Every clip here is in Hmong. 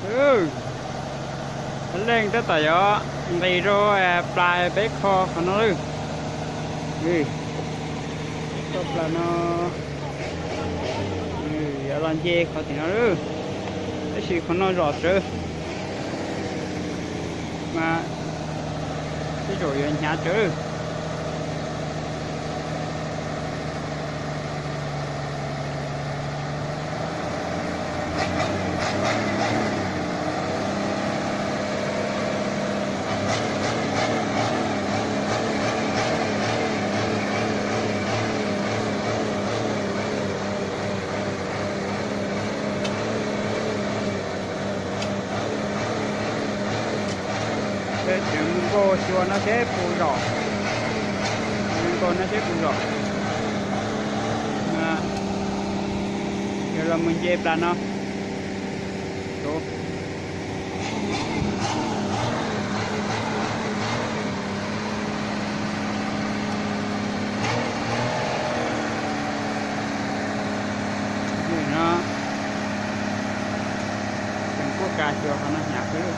Ub, leej tab tom yuav nqis rau plas peb kho qhov no lawm. Peb kho plas no, yuav los nce qhov tim no lawm. Tab sis qhov no zom tsawv, mas tej zaum yuav hnyav tsawv. Tseem mus nkaus xyuas no seb puas zom. Mus nkaus no seb puas zom. Yog los mus nce plas no. No, tseem kuj kav xyuas qhov no hnyav xwb.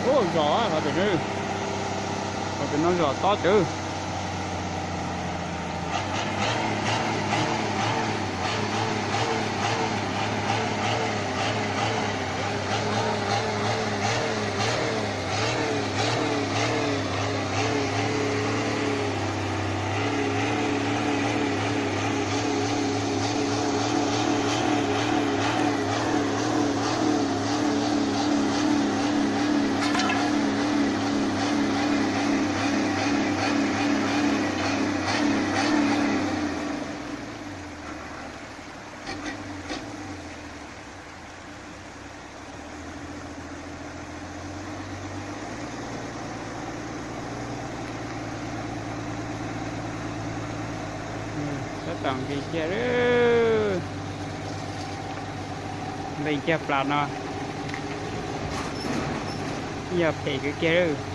Ub, zom qhov pem no, qhov pem no zom tob tsawv. Tab tom nqis kiag lawm. Nqis kiag plas no, yog phem kawg kiag lawm.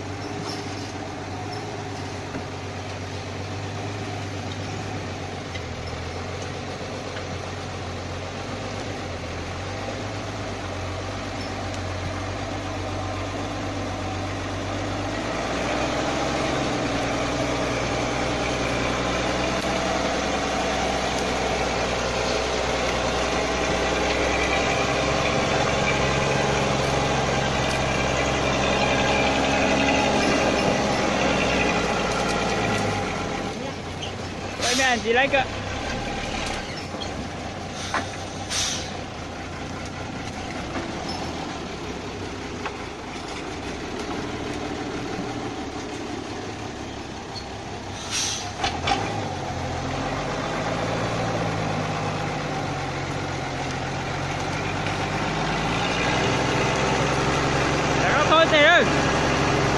Thauj tes,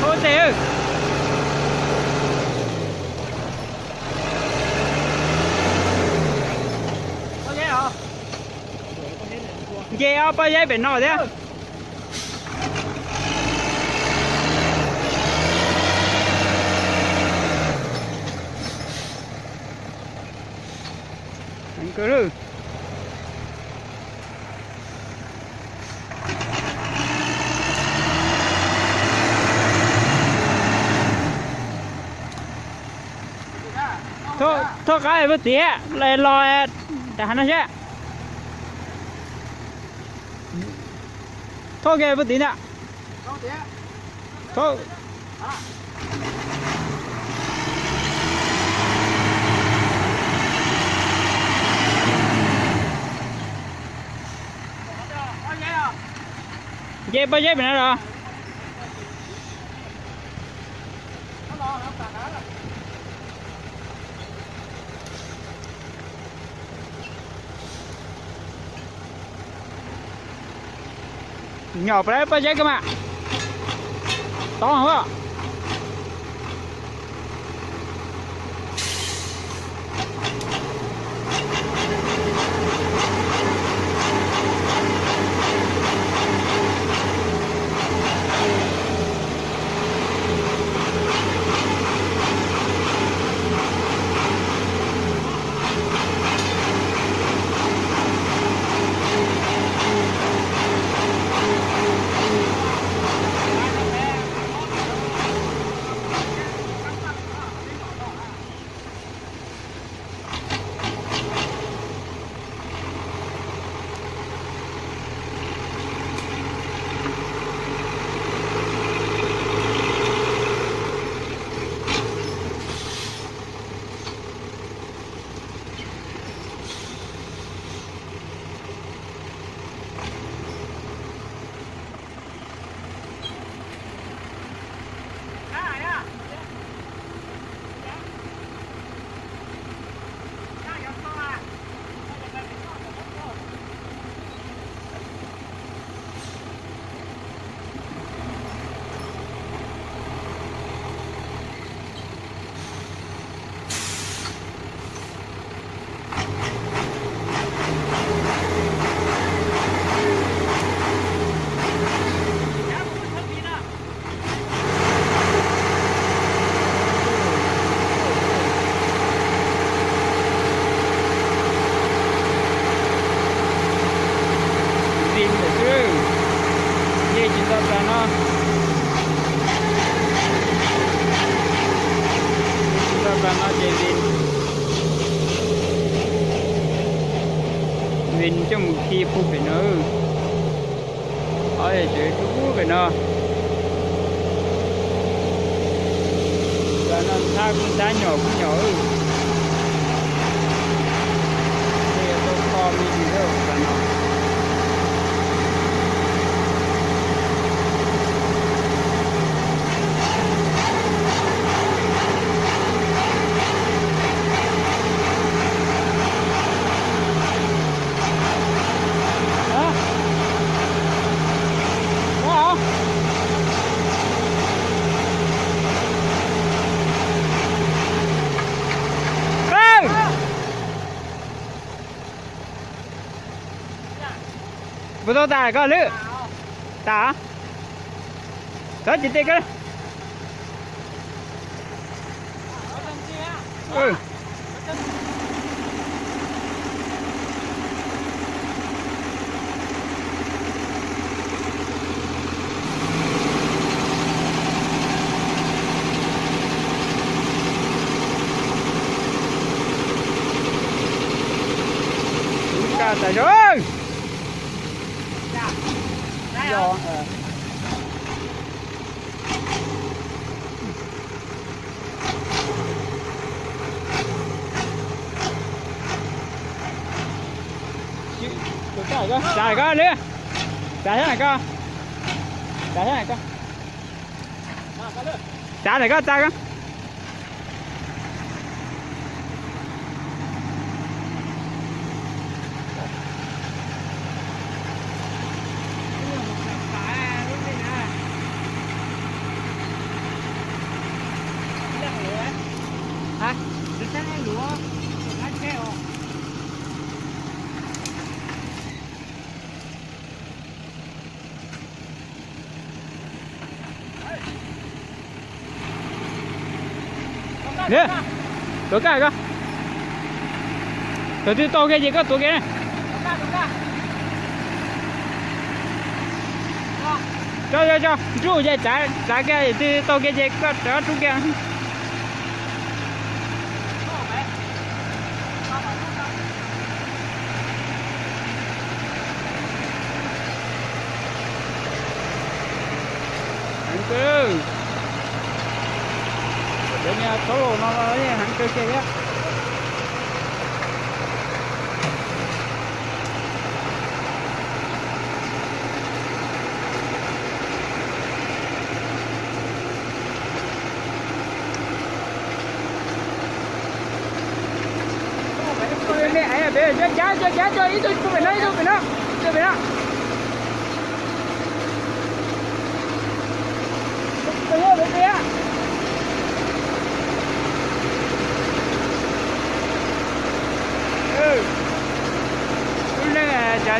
thauj tes. Nce ob pob zeb pem no thiab. Heev kawg lawm. Thauj qab puag tid, los rau hav no seb. Thauj kiag puag tid ntag. Thauj. Nce pob zeb pem no los. Nyom pab paj zeb koj mas. Tod os. Zis lawm xwb, yej tsis tau tas no. Tsis tau tas no ces zis, zis coj mus khi pug pem no. Ob, tseem dub pem no. Ntxhab no ntxhab kuj ntxhab, nyom kuj nyom. Tej yuav tau kho me ntsis lawm no. Puas tau tas koj lwm? Tas. Txhob tsis tej koj. Ub, kaj tas zog. Tsav koj li, tsav thiab na koj, tsav thiab na koj, tsav na koj, tsav koj. Tuav kaj koj. Thaum twg tau kiag ces koj tuav kiag. Tso, tso, tso, nrub ces tsav, tsav kiag, twg tau kiag ces koj rov rub kiag. Heev kawg. Cov niag txhob laus no heev kawg kiag thiab. Cov cav, cov cav, cov ib tug pem no, ib tug pem no, ib tug pem no.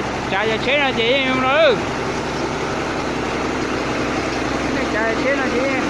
Tsav yog tsheb no ces yeej no lawm. Nej tsav tsheb no ces yeej